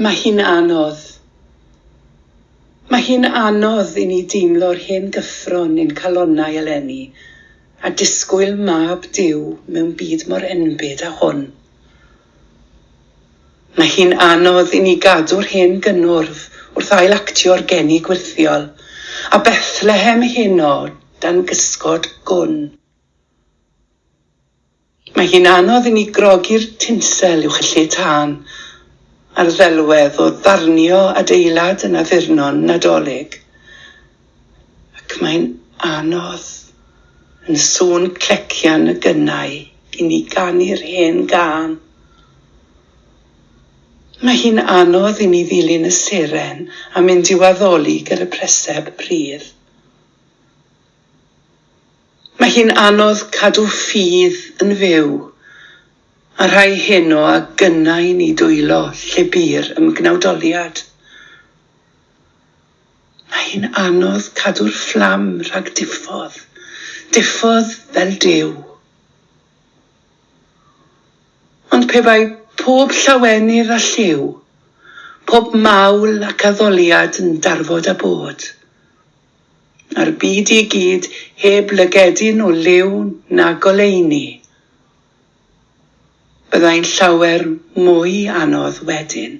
Mae hi'n anodd. Mae hi'n anodd i ni deimlo'r hen gyffro'n ein calonnau eleni a disgwyl Mab Duw mewn byd mor enbyd â hwn. Mae hi'n anodd i ni gadw'r hen gynnwrf wrth ail-actio'r geni gwyrthiol, a Bethlehem heno dan gysgod gwn. Mae hi'n anodd i ni grogi'r tinsel uwch y lle tân a'r ddelwedd o ddarnio adeilad yn addurno'n Nadolig. Ac mae'n anodd, yn sŵn clecian y gynnau, i ni ganu'r hen gân. Mae hi'n anodd i ni ddilyn y seren a mynd i'w addoli ger y preseb pridd. Mae hi'n anodd cadw ffydd yn fyw, a rhai heno a gynnau'n eu dwylo lle bu'r ymgnawdoliad. Mae hi'n anodd cadw'r fflam rhag diffodd, diffodd fel Duw. Ond pe bai pob llawenydd a lliw, pob mawl ac addoliad yn darfod a bod, A'r byd i gyd heb lygedyn o liw na goleuni. Byddai'n llawer mwy anodd wedyn.